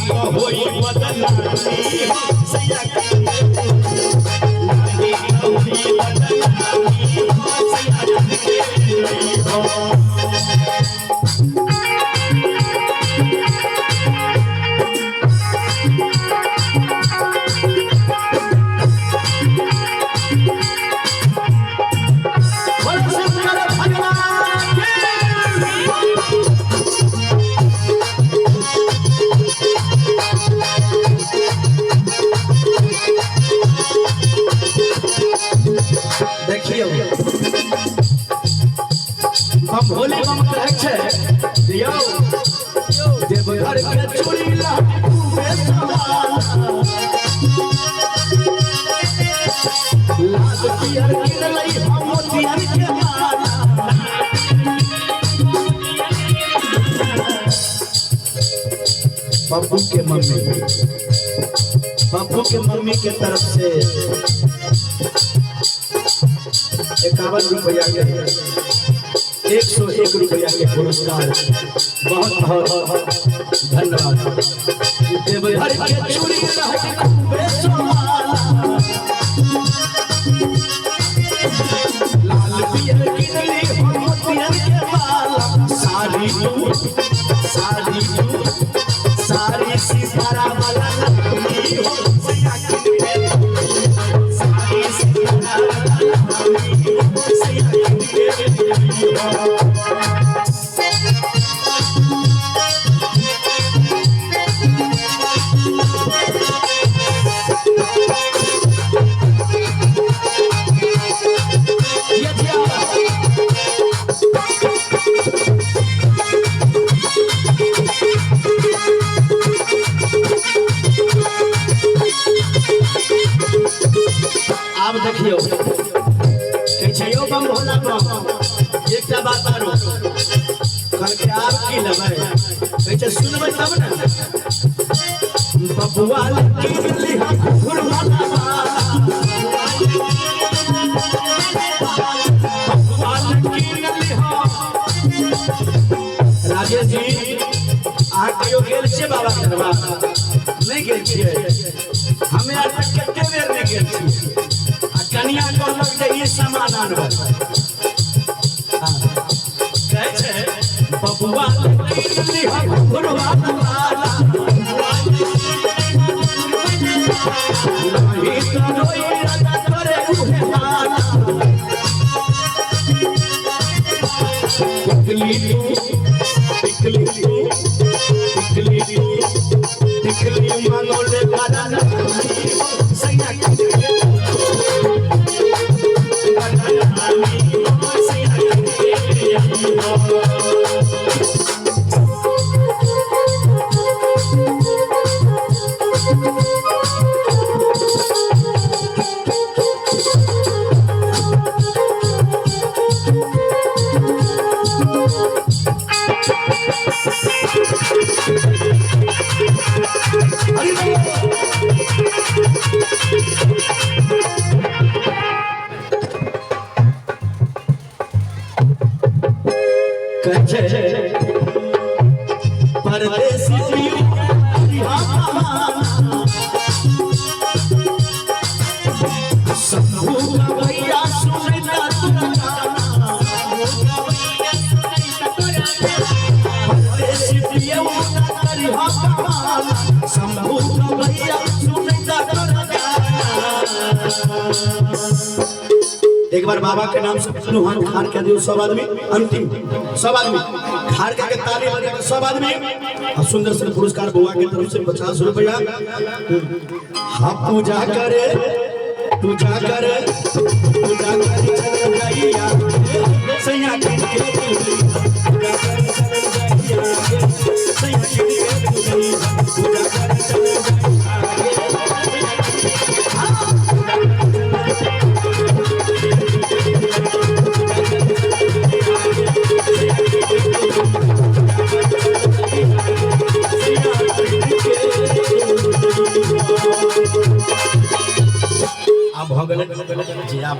तो होई बदनामी हो सैया किन के नाही तो होई बदनामी हो सैया किन के हो। बोलो शंकर भगवान की। देखियौ हम भोले बम कहै छै यौ देवघर के चूड़ी खूबे सवाला लाल पियर किनलै हम मोतियन के माला। पप्पू के मम्मी, पप्पू के मम्मी के तरफ से 51 रुपया के 101 रुपया के पुरस्कार, बहुत बहुत धन्यवाद। देवघर के चूड़ी खूबे सोवाला लाल पियर किनली हम मोतियन के माला साड़ी तू साड़ी तू साड़ी सितारा वाला लक्ष्मी हो सैया किन के साड़ी सितारा वाला लक्ष्मी हो सैया किन के हो। ये जिया। आब देखियौ कहै छै यौ बम भोला बम एकटा बात आरो कहलकै आब की लेबै कहै छै सुनबै तब ने बबुआ कीन लिहा घुघुर वाला बबुआ कीन लिहा। राजेश जी अहाँ कहियो गेल छियै बाबा के दरबार? नहि गेल छियै। हमे आर तऽ कते बेर नहि गेल छियै। आ कनिया कहलक जे ई सामान आनबै। हाँ, कहै छै बबुआ कीन लिहा घुघुर वाला नहीं तो रोई राजा करे उहे माना। टिकली तू टिकली तू टिकली तू टिकली मांगोले बारा सैया किन के बदनामी हो सैया किन के हो। हरि बोल। कहै छै परदेसी पियू शंभू गवैया सुनता तोरा गाना परदेसी पियू करिहा बहाना शंभू गवैया सुनता तोरा गाना। एक बार बाबा के नाम से दोनों हाथ खाड़ के दियो सब आदमी, अंतिम सब आदमी खाड़ के ताली बजा के सब आदमी। और सुंदर से पुरस्कार बुआ के तरफ से 50 रुपया। हाँ पूजा करे पूजा करे पूजा करे चल जाइया सैया किन के पूजा करे चल जाइया सैया किन के पूजा करे चल आब भऽ गेलै जी। आब